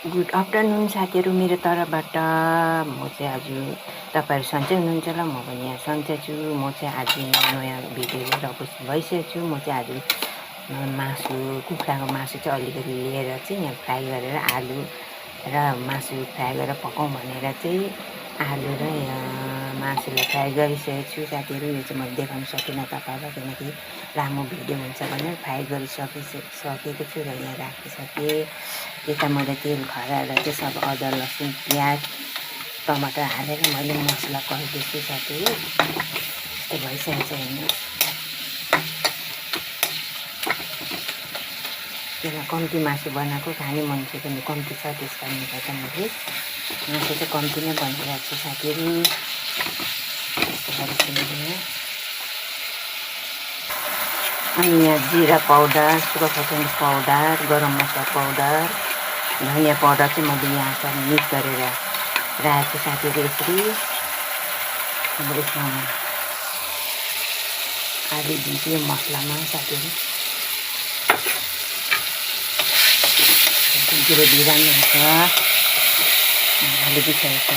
Good afternoon साथीहरू, मेरो तर्फबाट म चाहिँ आज तपाईँहरू सन्चै हुनुहुन्छ होला। म पनि यहाँ सन्चै छु। म चाहिँ आज नयाँ भिडियो लिएर उपस्थित भइसकेको छु। म चाहिँ आज मासु, कुखुराको मासु चाहिँ अलिकति लिएर चाहिँ यहाँ फ्राई गरेर आलु र मासु फ्राई गरेर पकाउँ भनेर चाहिँ आलु र मासुलाई फ्राई गरिसकेको छु साथीहरू। यो चाहिँ मैले देखाउन सकिनँ तपाईँलाई, किनकि लामो भिडियो हुन्छ भनेर फ्राई गरिसकेको छु र यहाँ राखिसकेँ। यता मैले तेल खराएर चाहिँ सब अदुवा, लसुन, प्याज, टमाटर हालेर मैले मसला कस्दैछु साथीहरू। यस्तो भइसकेको छ हेर्नु। त्यसमा कम्ती मासु बनाएको, खाने मान्छे पनि कम्ती छ, त्यस कारणले गर्दा मैले मासु चाहिँ कम्ती नै बनाइरहेको छु साथीहरू। यस्तो गरिसकेँ। अनि यहाँ जिरा पाउडर, सुक्खा खोर्सानी पाउडर, गरम मसला पाउडर, धनियाँ पाउडर चाहिँ मैले यहाँ सब मिक्स गरेर राखेको छु साथीहरू। यसरी अब यसमा हालिदिन्छु यो मसलामा साथीहरू। ग्रेभी राम्रो हुन्छ, हालिदिइसकेको छ।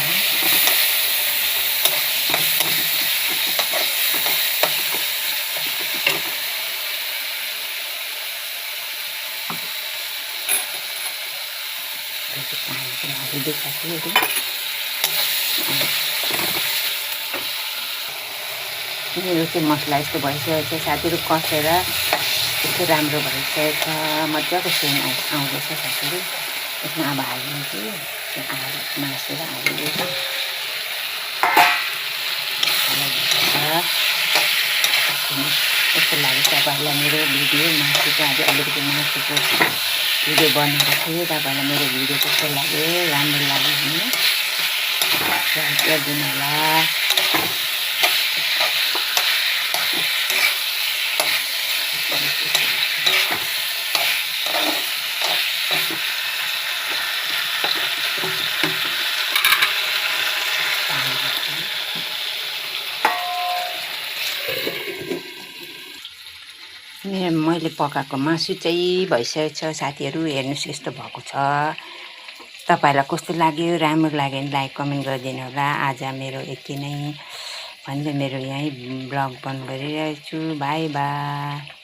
मेरो चाहिँ मसला यस्तो भइसकेको छ साथीहरू, कसेर यस्तो राम्रो भइसकेको छ, मजाको सेन आउँदैछ साथीहरू। यसमा अब हालिदिन्छु आलु, मासु र आलु यस्तो लाग्यो तपाईँहरूलाई मेरो भिडियो। मासु चाहिँ आज अलिकति मासुको भिडियो बनाएको थिएँ। तपाईँहरूलाई मेरो भिडियो कस्तो लाग्यो, राम्रो लाग्यो भने लाइक गरिदिनु होला। मैले पकाएको मासु चाहिँ भइसकेको छ साथीहरू। हेर्नुहोस् यस्तो भएको छ। तपाईँलाई कस्तो लाग्यो, राम्रो लाग्यो भने लाइक कमेन्ट गरिदिनु होला। आज मेरो यति नै भन्दै मेरो यहीँ ब्लग बन्द गरिरहेछु। By by.